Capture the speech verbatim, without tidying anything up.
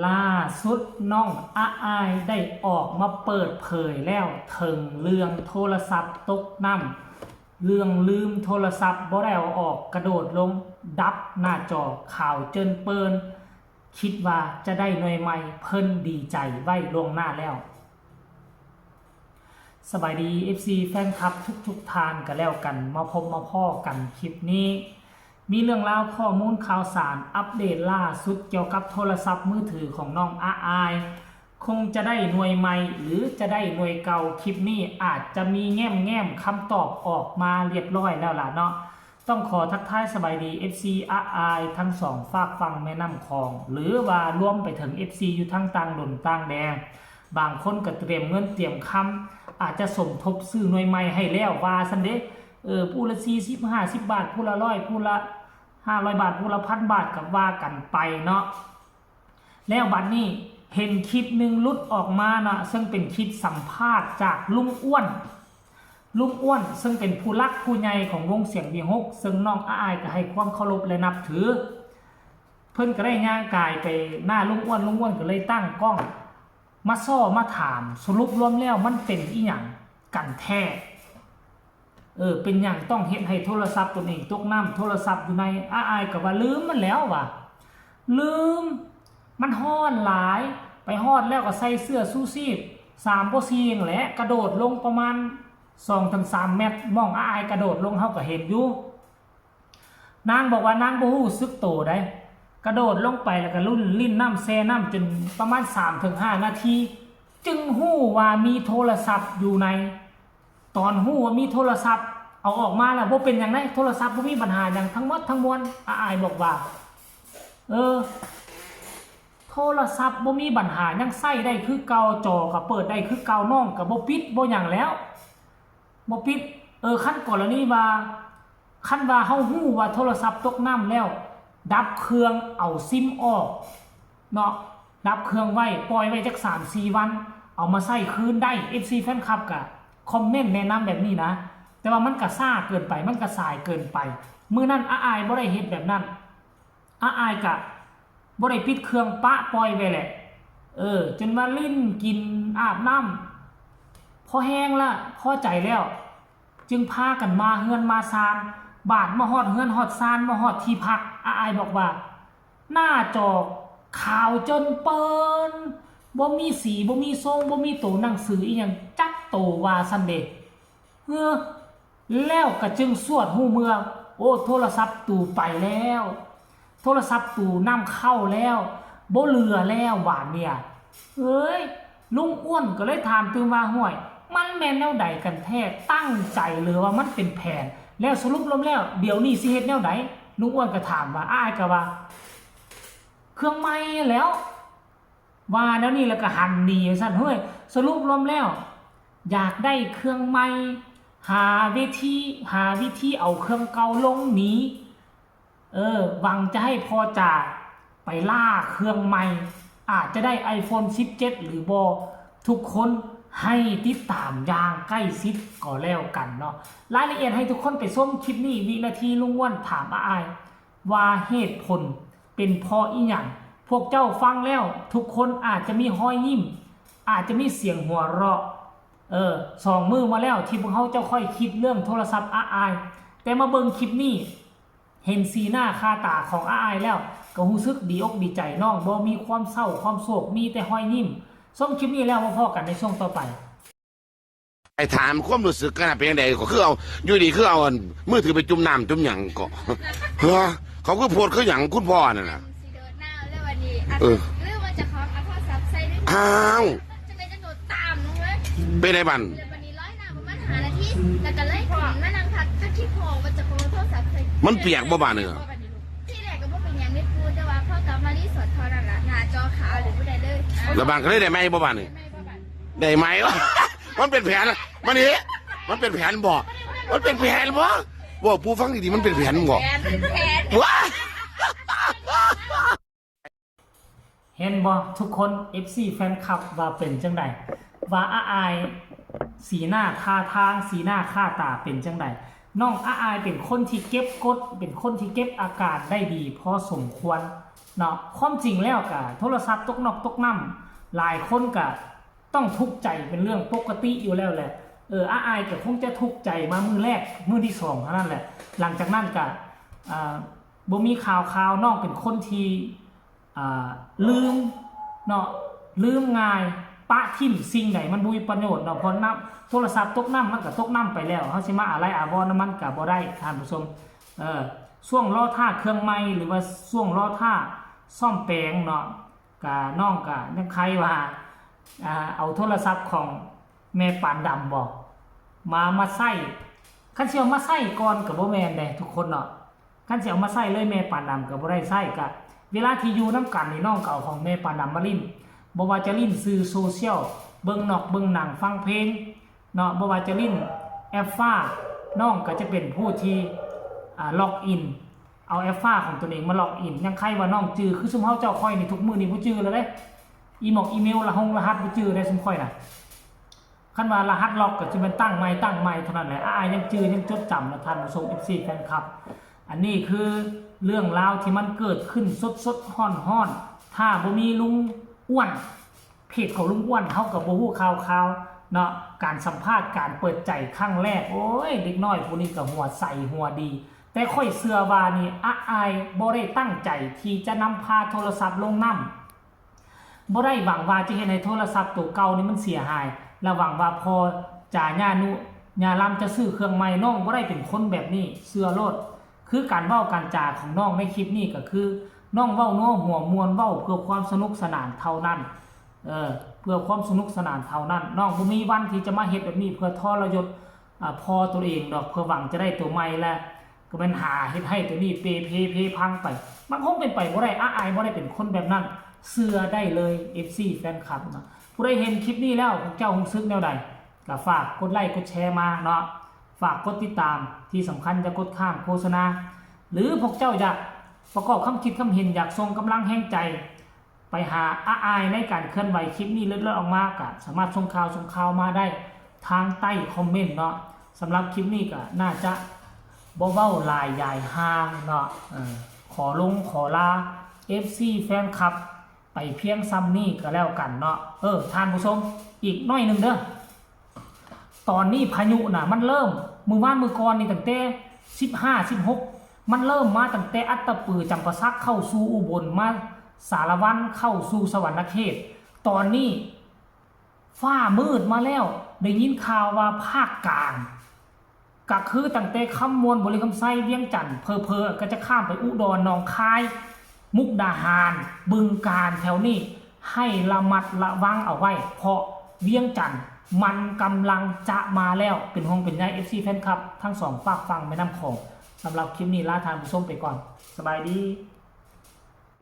ล่าสุดน้องอาอายได้ออกมาเปิดเผยแล้ว เถิงเรื่องโทรศัพท์ตกน้ำ เรื่องลืมโทรศัพท์บ่ได้เอาออก กระโดดลงดับหน้าจอ ขาวเจินเปิน คิดว่าจะได้หน่วยใหม่ เพิ่นดีใจไว้ล่วงหน้าแล้ว สบายดี เอฟซี แฟนคลับทุกๆท่านก็แล้วกัน มาพบมาพ้อกันคลิปนี้ มีเรื่องราวข้อมูลข่าวสารอัปเดตล่าสุดเกี่ยวกับโทรศัพท์มือถือของน้องอาอาย คงจะได้หน่วยใหม่หรือจะได้หน่วยเก่า คลิปนี้อาจจะมีแง้มๆคำตอบออกมาเรียบร้อยแล้วล่ะเนาะ ต้องขอทักทายสบายดี เอฟซี อาอายทั้งสองฟากฝั่งแม่น้ำของ หรือว่ารวมไปถึง เอฟซี อยู่ทั้งต่างดนต่างแดน บางคนก็เตรียมเงินเตรียมคำ อาจจะสมทบซื้อหน่วยใหม่ให้แล้วว่าซั่นเด้ เออ ผู้ละสี่สิบ ห้าสิบบาท ผู้ละร้อย ผู้ละห้าร้อยบาท ผู้ละพันบาท ก็ว่ากันไปเนาะ แล้วบัดนี้เห็นคลิปหนึ่งหลุดออกมาเนาะ ซึ่งเป็นคลิปสัมภาษณ์จากลุงอ้วน ลุงอ้วนซึ่งเป็นผู้หลักผู้ใหญ่ของวงเสียงวีหก ซึ่งน้องอาอายก็ให้ความเคารพและนับถือ เพิ่นก็ได้ย่างกายไปหน้าลุงอ้วน ลุงอ้วนก็เลยตั้งกล้อง มาซ้อมาถาม สรุปรวมแล้วมันเป็นอีหยังกันแท้ เออ เป็นหยังต้องเฮ็ดให้โทรศัพท์ตนเองตกน้ำ โทรศัพท์อยู่ใน อาอายก็ว่าลืมมันแล้วว่ะ ลืม มันฮ้อนหลาย ไปฮอดแล้วก็ใส่เสื้อชูชีพ สามบ่สี่นั่นแหละ กระโดดลงประมาณ สองถึงสามเมตร หม่องอาอายกระโดดลงเฮาก็เห็นอยู่ นางบอกว่านางบ่ฮู้สึกโตได้ กระโดดลงไปแล้วก็ลุ่นลิ้นน้ำแช่น้ำจนประมาณสามถึงห้านาที จึงฮู้ว่ามีโทรศัพท์อยู่ใน ตอนฮู้ว่ามีโทรศัพท์ เอาออกมาแล้วบ่เป็นหยังได โทรศัพท์บ่มีปัญหาหยังทั้งหมดทั้งมวล อาอายบอกว่า เออ โทรศัพท์บ่มีปัญหา ยังใช้ได้คือเก่า จอก็เปิดได้คือเก่า น้องก็บ่ปิดบ่หยังแล้ว บ่ปิด เออ คันกรณีว่า คันว่าเฮาฮู้ว่าโทรศัพท์ตกน้ำแล้ว ดับเครื่อง เอาซิมออกเนาะ ดับเครื่องไว้ ปล่อยไว้จักสามสี่วัน เอามาใช้คืนได้ เอฟซี แฟนคลับก็คอมเมนต์แนะนำแบบนี้นะ แต่ว่ามันก็ช้าเกินไป มันก็สายเกินไป มื้อนั้นอาอายบ่ได้เฮ็ดแบบนั้น อาอายก็บ่ได้ปิดเครื่อง ปะปล่อยไว้แหละ เออ จนว่าลิ้นกินอาบน้ำ พอแฮงละ พอใจแล้ว จึงพากันมาเฮือนมาซาน บาดมาฮอดเฮือนฮอดซาน มาฮอดที่พัก อาอายบอกว่า หน้าจอขาวเจินเปิน บ่มีสี บ่มีทรง บ่มีโตหนังสืออีหยังจักโตว่าซั่นเด้ เฮ้อ แล้วก็จึงสวดฮู้เมือ โอ้ โทรศัพท์ตูไปแล้ว โทรศัพท์ตูนำเข้าแล้ว บ่เหลือแล้วบาดเนี่ย เฮ้ย ลุงอ้วนก็เลยถามตื่มว่า ห้วย มันแม่นแนวใดกันแท้ ตั้งใจหรือว่ามันเป็นแผน แล้วสรุปรวมแล้ว เดี๋ยวนี้สิเฮ็ดแนวใด ลุงอ้วนก็ถามว่า อาอายก็ว่า เครื่องใหม่แล้ว ว่าแนวนี้แล้วก็หันหนีซั่น เฮ้ย สรุปรวมแล้ว อยากได้เครื่องใหม่ หาวิธี หาวิธีเอาเครื่องเก่าลงหนี เออ หวังจะให้พ่อจ่าไปล่าเครื่องใหม่ อาจจะได้ ไอโฟนสิบเจ็ด หรือบ่ ทุกคนให้ติดตามอย่างใกล้ชิดก็แล้วกันเนาะ รายละเอียดให้ทุกคนไปชมคลิปนี้ วินาทีลุงอ้วนถามอาอาย ว่าเหตุผลเป็นเพราะอีหยัง พวกเจ้าฟังแล้วทุกคนอาจจะมีฮอยยิ้ม อาจจะมีเสียงหัวเราะ เออ สองมื้อมาแล้วที่พวกเฮาเจ้าค่อยคิดเรื่องโทรศัพท์อาอาย แต่มาเบิ่งคลิปนี้ เห็นสีหน้าค่าตาของอาอายแล้ว ก็รู้สึกดีอกดีใจ น้องบ่มีความเศร้าความโศก มีแต่ฮอยยิ้ม ชมคลิปนี้แล้วมาพ้อกันในช่วงต่อไป ไอ้ถามความรู้สึกกันนะเป็นยังไงก็คือเอาอยู่ดีคือเอาอันมือถือไปจุ่มน้ำจุ่มหยังก็เฮ้อเขาคือโพดคือหยังคุณพ่อนั่นน่ะ สิโดดน้ำแล้ววันนี้ เออ หรือว่าจะขอเอาโทรศัพท์ใส่ด้วย อ้าว จะเป็นจะโดดตามลงเลย เป็นไงบัน แล้ววันนี้ร้อยน้ำประมาณห้านาทีแล้วก็เลยถึงมานั่งพักก็คิดพอว่าจะขอโทรศัพท์ใส่ มันเปียกบ่บาดเนี่ย ที่แรกก็บ่เป็นหยังไม่พูดแต่ว่าพอกลับมารีสอร์ทเท่านั้นละหน้าจอขาวหรือผู้ใดเลย แล้วบางก็เลยได้ไหมบ่บาดเนี่ย ไม่บ่บัด ได้ไหมวะ มันเป็นแผนมันนี่มันเป็นแผนบ่มันเป็นแผนบ่บอกผู้ฟังดีๆมันเป็นแผนบ่ แผนแผน ว้า เห็นบ่ทุกคน เอฟซี แฟนคลับว่าเป็นจังใด ว่าอาอายสีหน้าท่าทางสีหน้าค่าตาเป็นจังใด น้องอาอายเป็นคนที่เก็บกด เป็นคนที่เก็บอาการได้ดีพอสมควร เนาะ ความจริงแล้วกะโทรศัพท์ตกนอกตกน้ำ หลายคนกะต้องทุกข์ใจเป็นเรื่องปกติอยู่แล้วแหละ เออ อ้ายก็คงจะทุกข์ใจมามื้อแรก มื้อที่สองเท่านั้นแหละ หลังจากนั้นกะ อ่า บ่มีข่าวข่าว น้องเป็นคนที่ อ่า ลืมเนาะ ลืมง่าย ปะถิ่มสิ่งใดมันบ่มีประโยชน์เนาะ เพราะน้ำ โทรศัพท์ตกน้ำมันก็ตกน้ำไปแล้ว เฮาสิมาอาลัยอาวรณ์นำมันก็บ่ได้ ท่านผู้ชม เออ ช่วงรอท่าเครื่องใหม่ หรือว่าช่วงรอท่าซ่อมแปลงเนาะ กะน้องกะยังใคร่ว่า อ่า เอาโทรศัพท์ของแม่ปานดำบ่ มา มาใช้ คันสิเอามาใช้ก่อนก็บ่แม่นเด้ทุกคนเนาะ คันสิเอามาใช้เลยแม่ปานดำก็บ่ได้ใช้ กะเวลาที่อยู่นำกันนี่น้องก็เอาของแม่ปานดำมาเล่น บ่ว่าจะเล่นสื่อโซเชียล เบิ่งนอกเบิ่งหนัง ฟังเพลงเนาะ บ่ว่าจะเล่นแอปฟ้า น้องก็จะเป็นผู้ที่ อ่า ล็อกอิน เอาแอปฟ้าของตนเองมาล็อกอิน ยังใคร่ว่าน้องจื่อ คือซุมเฮาเจ้าข้อยนี่ทุกมื้อนี่บ่จื่อแล้วเด้ อีหมอกอีเมล รหงรหัสบ่จื่อได้ซุมข้อยน่ะ คันว่ารหัสล็อกก็จะเป็นตั้งใหม่ตั้งใหม่เท่านั้นแหละ อ้ายยังจื่อยังจดจำนะท่านผู้ชม เอฟซี แฟนคลับ อันนี้คือเรื่องราวที่มันเกิดขึ้นสดๆ ร้อนๆ ถ้าบ่มีลุงอ้วน เพจของลุงอ้วน เฮาก็บ่ฮู้ข่าวๆ เนาะ การสัมภาษณ์ การเปิดใจครั้งแรก โอ้ย เด็กน้อยผู้นี้ก็หัวใสหัวดี แต่ข้อยเชื่อว่านี่ อ้ายบ่ได้ตั้งใจที่จะนำพาโทรศัพท์ลงน้ำ บ่ได้หวังว่าจะเฮ็ดให้โทรศัพท์ตัวเก่านี่มันเสียหาย และหวังว่าพ่อจ๋าย่านุ ย่าลำจะซื้อเครื่องใหม่ น้องบ่ได้เป็นคนแบบนี้ เชื่อโลด คือการเว้าการจาของน้องในคลิปนี้ก็คือ น้องเว้านัวหัวม่วน เว้าเพื่อความสนุกสนานเท่านั้น เออ เพื่อความสนุกสนานเท่านั้น น้องบ่มีวันที่จะมาเฮ็ดแบบนี้เพื่อทรยศ อ่า พ่อตัวเองดอก เพื่อหวังจะได้ตัวใหม่ และก็แม่นหาเฮ็ดให้ตัวนี้เปเพเพพังไป มันคงเป็นไปบ่ได้ อ้ายบ่ได้เป็นคนแบบนั้น เชื่อได้เลย เอฟซี แฟนคลับเนาะ ผู้ใดเห็นคลิปนี้แล้ว พวกเจ้ารู้สึกแนวใด ก็ฝากกดไลค์กดแชร์มาเนาะ ฝากกดติดตาม ที่สำคัญอย่ากดข้ามโฆษณา หรือพวกเจ้าอยากประกอบความคิดความเห็น อยากส่งกำลังแฮงใจ ไปหาอ้ายในการเคลื่อนไหวคลิปนี้เลิศๆออกมา ก็สามารถส่งข่าวส่งข่าวมาได้ทางใต้คอมเมนต์เนาะ สำหรับคลิปนี้ก็น่าจะบ่เว้าหลายยายห่างเนาะ เออ ขอลงขอลา เอฟซี แฟนคลับ ไปเพียงส่ำนี้ก็แล้วกันเนาะ เออ ท่านผู้ชม อีกหน่อยหนึ่งเด้อ ตอนนี้พายุน่ะ มันเริ่ม มื้อวานมื้อก่อนนี่ตั้งแต่สิบห้า สิบหก มันเริ่มมาตั้งแต่อัตตปือ จำปาสัก เข้าสู่อุบล มาสารวัน เข้าสู่สะหวันนะเขต ตอนนี้ฟ้ามืดมาแล้ว ได้ยินข่าวว่าภาคกลาง ก็คือตั้งแต่คำม่วน บริคำไช เวียงจันทน์ เผลอๆก็จะข้ามไปอุดร หนองคาย มุกดาหาร บึงกาฬ แถวนี้ ให้ระมัดระวังเอาไว้ เพราะเวียงจันทน์มันกำลังจะมาแล้ว เป็นห่วงเป็นใย เอฟซี แฟนคลับ ทั้งสองฟากฝั่งแม่น้ำโขง สำหรับคลิปนี้ลาท่านผู้ชมไปก่อน สบายดี